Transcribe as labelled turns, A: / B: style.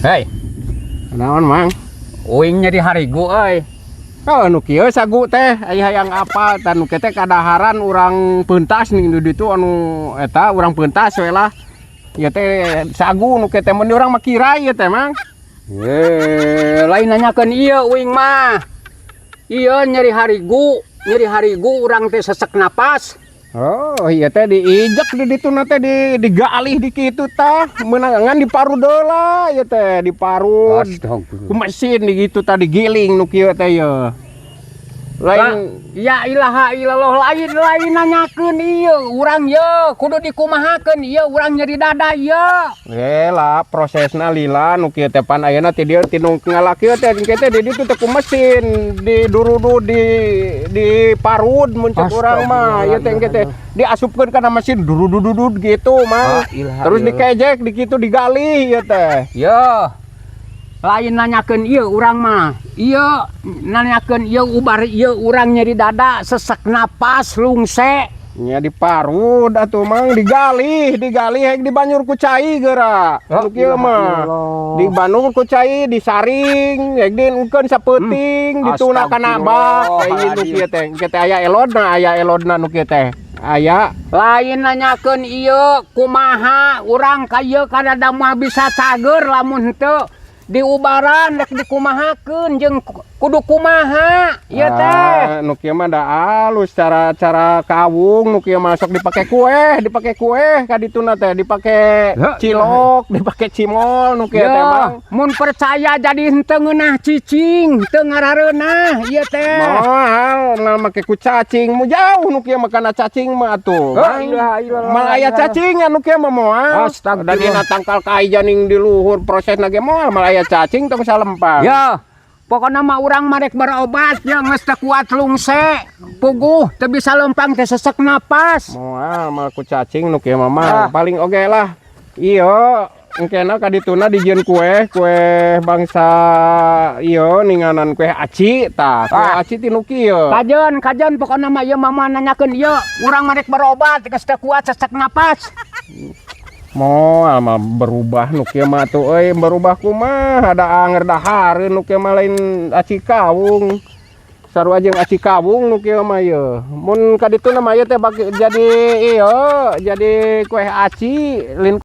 A: Hei,
B: Naon, Mang?
A: Uing nyeri harigu euy.
B: Oh, nu kieu sagu teh aya hayang apa tah? Nu kieu teh kadaharan urang pentas nih di ditu, anu eta urang pentas we lah. Ieu teh sagu nu kieu teh, mun urang mah kirai ieu teh, Mang.
A: Eh, lain nanyakeun ieu uing mah. Ieu nyeri harigu urang teh, sesek napas.
B: Oh, iya teh diijek di ditu na teh, di digalih di kitu tah, meunang ngan diparud heula ieu teh, diparud.
A: Astagfirullah.
B: Ku mesin di gitu tah, digiling nu kieu teh ye. Lain.
A: Ya ilaha illallah, lain lain nanyakeun ieu urang ye, kudu dikumahakeun ieu urang nyeri dada ieu.
B: Eh lah, prosesna lila nu kieu teh. Pan ayeuna ti dieu tinu ngala kieu teh, kieu teh di ditu teh ku mesin didurudu, di parud mun cek urang mah. Ieu teh engke teh diasupkeun kana mesin, durudududud gitu, Mang.
A: Ah, ilaha
B: Terus
A: illallah.
B: dikejek di kitu, digali ieu teh.
A: Yo. Lain nanyakeun ieu urang mah. Ieu nanyakeun ieu ubar ieu urang nyeri dada, sesek napas, lungse.
B: Nya diparud atuh, Mang, digali, digali hek dibanjur ku cai geura.
A: Oh,
B: Nu kieu mah.
A: ilaha.
B: Dibanjur ku cai, disaring, hek diengkeun sapeuting, dituna kana bak. Ieu nu kieu teh, kieu teh aya elodna nu kieu teh. Aya.
A: Lain nanyakeun ieu kumaha urang ka ieu kada moal bisa cager lamun henteu diubaran, rek dikumahakeun jeung kudu kumaha ieu teh.
B: Ah, nu kieu mah da alus cara-cara kawung nu kieu mah, sok dipake kue, dipake kue ka dituna teh, dipake
A: Ya,
B: cilok, dipake cimol nu kieu teh,
A: Ya,
B: Mang.
A: Mun percaya jadi henteu ngeunah cicing, teu ngarareunah ieu teh.
B: Moal, moal make ku cacing, mu jauh nu kieu mah kana cacing mah atuh.
A: Oh,
B: Mang.
A: ilaha illallah.
B: Mal aya cacing anu kieu mah moal.
A: Astagfirullah.
B: Da dina tangkal kai janing di luhur prosesna ge moal, mal aya cacing tong salempang.
A: Ya, pokokna mah urang mah rek berobat ya, geus teu kuat lungse, puguh teu bisa lempang teh, sesek napas.
B: Moal mal ku cacing nu kieu mah, Mang.
A: Ah.
B: Paling oge lah. Iya, engkena kadituna dijieun kue, kue bangsa ieu ninganan kue aci tah. Kue
A: Ah.
B: aci ti nu kieu.
A: Kajeun, kajeun, pokokna mah ieu mah nanyakeun ieu, urang mah rek berobat geus teu kuat sesek napas.
B: Moal mah berubah nu kieu mah tuh euy, berubah kumaha, da anger dahareun nu kieu mah, lain aci kawung. Sarua jeung aci kawung nu kieu mah ieu. Mun kadituna mah ieu teh jadi ieu, jadi kue aci lin.